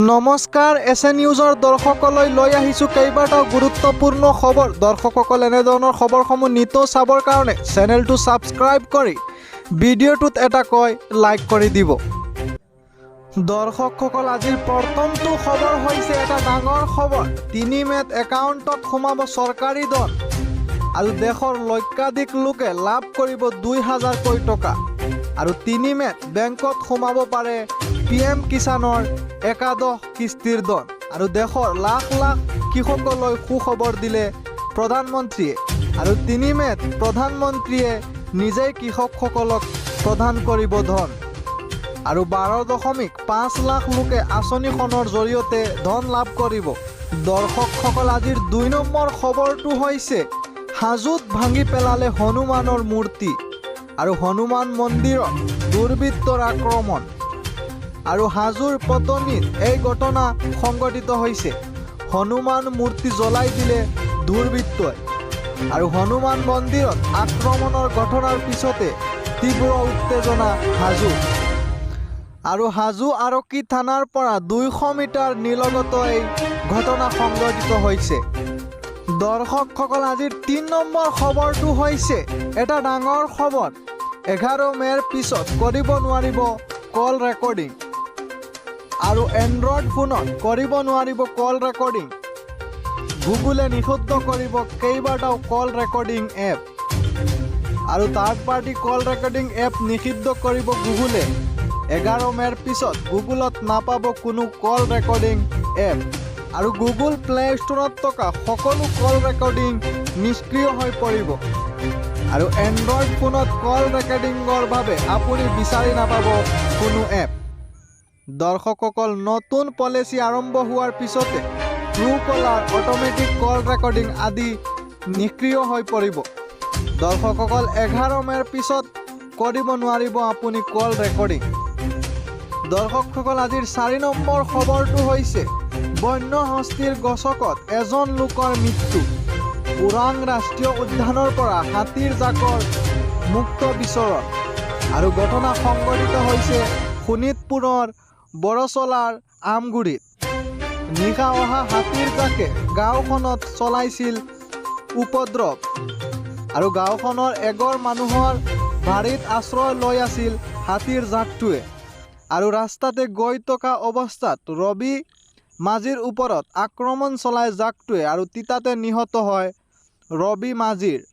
নমস্কাৰ, এছ এ নিউজৰ দৰ্শকলৈ লৈ আহিছোঁ কেইবাটাও গুৰুত্বপূৰ্ণ খবৰ। দৰ্শকসকল, এনেধৰণৰ খবৰসমূহ নিতৌ চাবৰ কাৰণে চেনেলটো ছাবস্ক্ৰাইব কৰি ভিডিঅ'টোত এটাকৈ লাইক কৰি দিব। দৰ্শকসকল, আজিৰ প্ৰথমটো খবৰ হৈছে এটা ডাঙৰ খবৰ। 3 মে'ত একাউণ্টত সোমাব চৰকাৰী ধন আৰু দেশৰ লক্ষাধিক লোকে লাভ কৰিব 2000কৈ টকা। আৰু 3 মে'ত বেংকত সোমাব পাৰে পিএম কিষাণৰ একাদশ কিস্তিৰ ধন। আৰু দেশৰ লাখ লাখ কৃষকলৈ সুখবৰ দিলে প্ৰধানমন্ত্ৰীয়ে। আৰু 3 মে'ত প্ৰধানমন্ত্ৰীয়ে নিজেই কৃষকসকলক প্ৰদান কৰিব ধন। আৰু 12.5 লাখ লোকে আঁচনিখনৰ জৰিয়তে ধন লাভ কৰিব। দৰ্শকসকল, আজিৰ 2 নম্বৰ খবৰটো হৈছে হাজোত ভাঙি পেলালে হনুমানৰ মূৰ্তি আৰু হনুমান মন্দিৰত দুৰ্বৃত্তৰ আক্ৰমণ। আৰু হাজোৰ পটনীত এই ঘটনা সংঘটিত হৈছে। হনুমান মূৰ্তি জ্বলাই দিলে দুৰ্বৃত্তই। আৰু হনুমান মন্দিৰত আক্ৰমণৰ ঘটনাৰ পিছতে তীব্ৰ উত্তেজনা হাজোত। আৰু হাজো আৰক্ষী থানাৰ পৰা 200 মিটাৰ নিলগত এই ঘটনা সংঘটিত হৈছে। দৰ্শকসকল, আজিৰ 3 নম্বৰ খবৰটো হৈছে এটা ডাঙৰ খবৰ। 11 মে'ৰ পিছত কৰিব নোৱাৰিব কল ৰেকৰ্ডিং। আৰু এণ্ড্ৰইড ফোনত কৰিব নোৱাৰিব কল ৰেকৰ্ডিং। গুগলে নিষিদ্ধ কৰিব কেইবাটাও কল ৰেকৰ্ডিং এপ। আৰু থাৰ্ড পাৰ্টি কল ৰেকৰ্ডিং এপ নিষিদ্ধ কৰিব গুগলে। 11 মে'ৰ পিছত গুগলত নাপাব কোনো কল ৰেকৰ্ডিং এপ। আৰু গুগল প্লে ষ্ট'ৰত থকা সকলো কল ৰেকৰ্ডিং নিষ্ক্ৰিয় হৈ পৰিব। আৰু এণ্ড্ৰইড ফোনত কল ৰেকৰ্ডিঙৰ বাবে আপুনি বিচাৰি নাপাব কোনো এপ। দৰ্শকসকল, নতুন পলিচি আৰম্ভ হোৱাৰ পিছতে ট্ৰু কলাৰ, অট'মেটিক কল ৰেকৰ্ডিং আদি নিষ্ক্ৰিয় হৈ পৰিব। দৰ্শকসকল, 11 মে'ৰ পিছত কৰিব নোৱাৰিব আপুনি কল ৰেকৰ্ডিং। দৰ্শকসকল, আজিৰ 4 নম্বৰ খবৰটো হৈছে বন্য হস্তীৰ গচকত এজন লোকৰ মৃত্যু। ওৰাং ৰাষ্ট্ৰীয় উদ্যানৰ পৰা হাতীৰ জাকৰ মুক্ত বিচৰণ। আৰু ঘটনা সংঘটিত হৈছে শোণিতপুৰৰ বৰচলাৰ আমগুৰিত। নিশা অহা হাতীৰ জাকে গাঁওখনত চলাইছিল উপদ্ৰৱ। আৰু গাঁওখনৰ এঘৰ মানুহৰ বাৰীত আশ্ৰয় লৈ আছিল হাতীৰ জাকটোৱে। আৰু ৰাস্তাতে গৈ থকা অৱস্থাত ৰবি মাঝিৰ ওপৰত আক্ৰমণ চলায় জাকটোৱে আৰু থিতাতে নিহত হয় ৰবি মাঝিৰ।